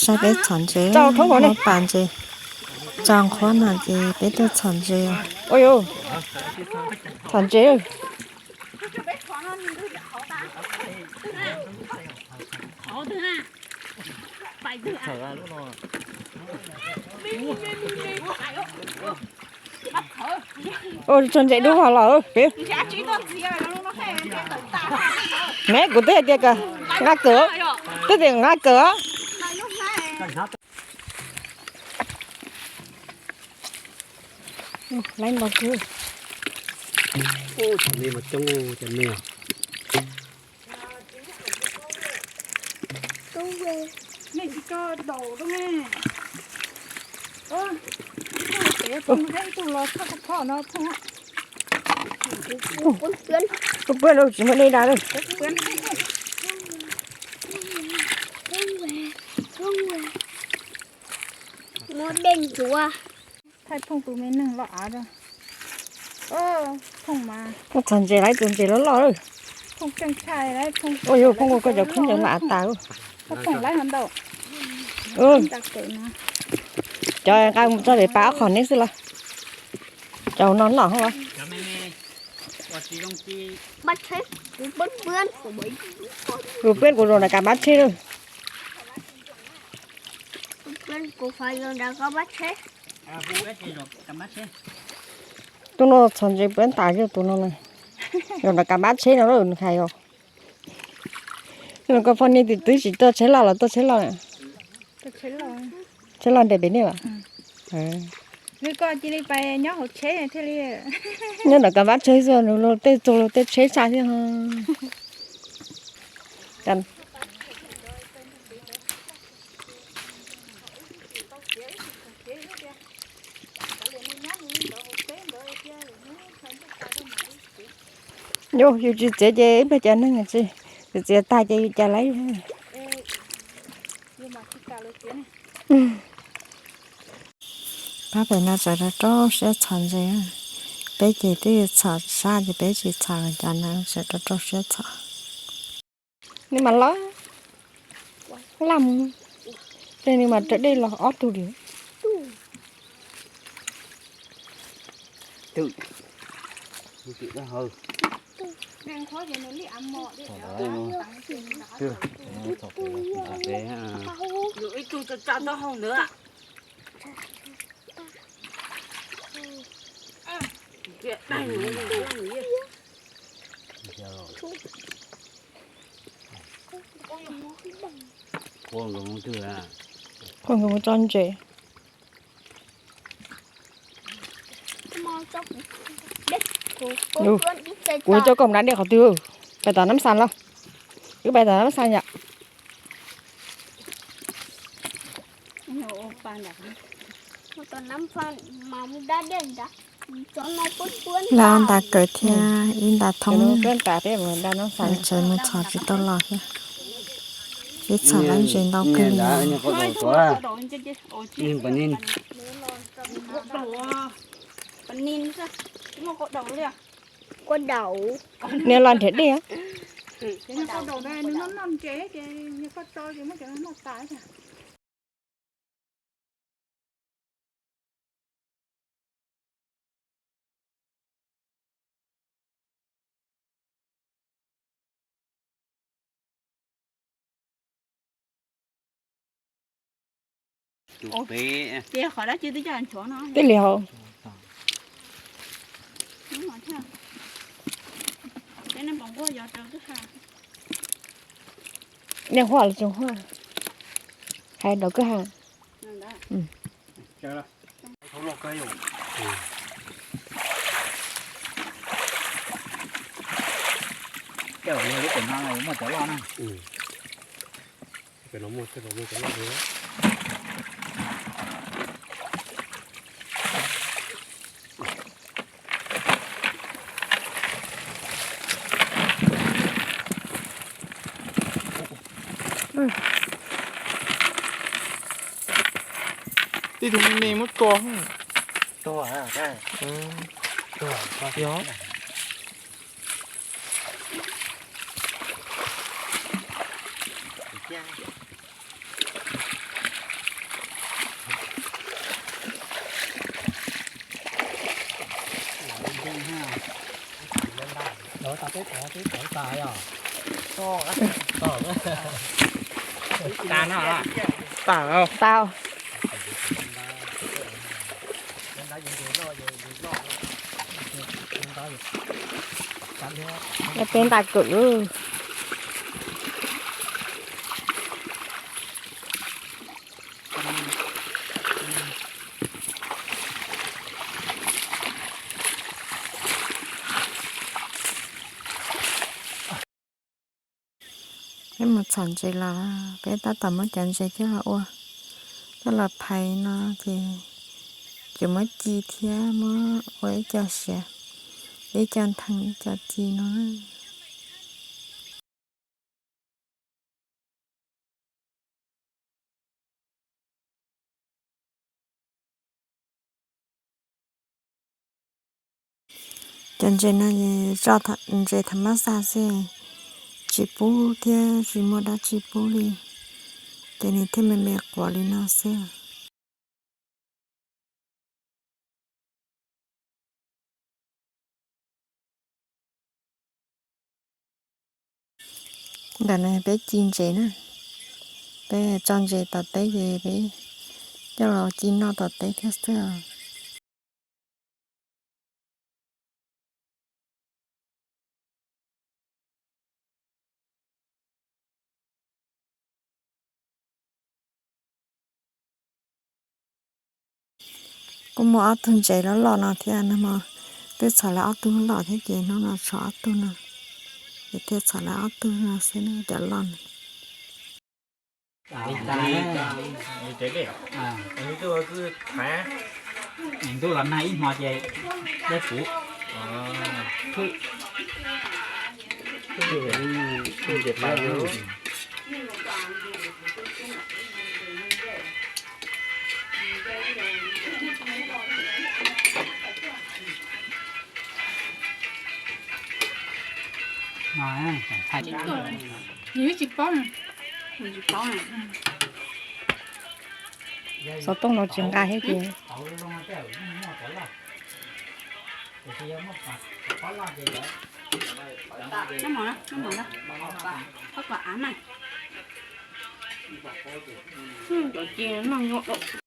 Saib peb txhom ntses, muab pas ntses tso qhuav no ces peb tuaj txhom ntses. Txhom ntses. Ua tso ntses dub hos los peb. Neb kuv twb hais tias nqa kawm, twb tias nqa kawm. Laib ntau kawg. Nej tsis tso daus rau ne. Ib tug los txhob txhob no thooj. Kuv pab lawm tsis muaj dej da lawm. Muaj dej ntxuav. Thaij thooj tus me neeg loj av. Thooj mas. Thooj txhom ntses lawm, tus ntses loj loj lawm. Thooj tseem tshaj lawm, thooj. Ua yuav phooj ua koj cov khaub ncaws mas av tas. Thooj lawm hov ntau. Cov nqa mus tso pem pas ob qhov neb xwb los? Cov no loj hov los? Kuv pab kuv zaum nram kav pab tsheb lawm. Tus no txhom ntses pab tas yog tus no na. Zaum nram kav pab tsheb no lawm nws hais os. Koj poj niam twb tsis tuaj tsheb loj los tuaj tsheb loj? Tsheb loj nres pem nej los? Nyob nram kav pab tsheb xwb, nws luag tej txog luag tej tsheb tshaj thiab. Yus, yus tsis txiav ces ib pliag cov neeg tsis txiav tag ces yus cas lawm. Pab pem no tseem rau rau siab txhom ntses. Peb ces twb txhom sab ces peb tsis txhom los cas na, tseem rau rau siab txhom. Nws mas loj laj mus, ces nws mas raws dej los ob tug li. Ib tug tso tso taub hau ntawd. Kuv tso ntses. Kuv coj koj mus da dej qhov twg? Pais tom Nab Xas los? Wb pais tom Nab Xas yom. Lawv nta kawm thiab ib nta thoob, tseem mus txhom tsis tau los thiab. Peb txhom lawm ntses ntau kawg li. Niag los nrhiav dej. Tej li hauv. Nej huaj los tsoom huaj, hais rau kwj ha. Tej lub pem no muaj cov loj na. Tej tus me me muab tua. Yog. Tau. Tau. Peb nta kwm. Peb mus txhom ntses los, peb tab tom muab cov ntses coj los ua, coj los phais no ces tseem muab ci thiab muab ua ib co siav, ib co nthees ib co ci no. Cov ntses no, ntses tham mab xa xwb, tsis pub thiab tsis muaj dab tsi pub li, ces nws thiaj me me quav li no xwb. Ntawm no peb ci ntses na, peb tso ntses tom teb ces peb coj los ci noj tom teb thiab xwb. Kuj muaj ob tug ntses loj loj no thiab, nag hmo twb txhom lawv ob tug loj thiab ces hnub no tshuav ob tug no, ces thiaj txhom lawv ob tug no xwb cov loj no. Ntuj los nag ib hmo ces dej puv. Nws tsis paub, tsis paub. Xov tooj no tsis nqa thiab ces. Cov ci noj nyuaj.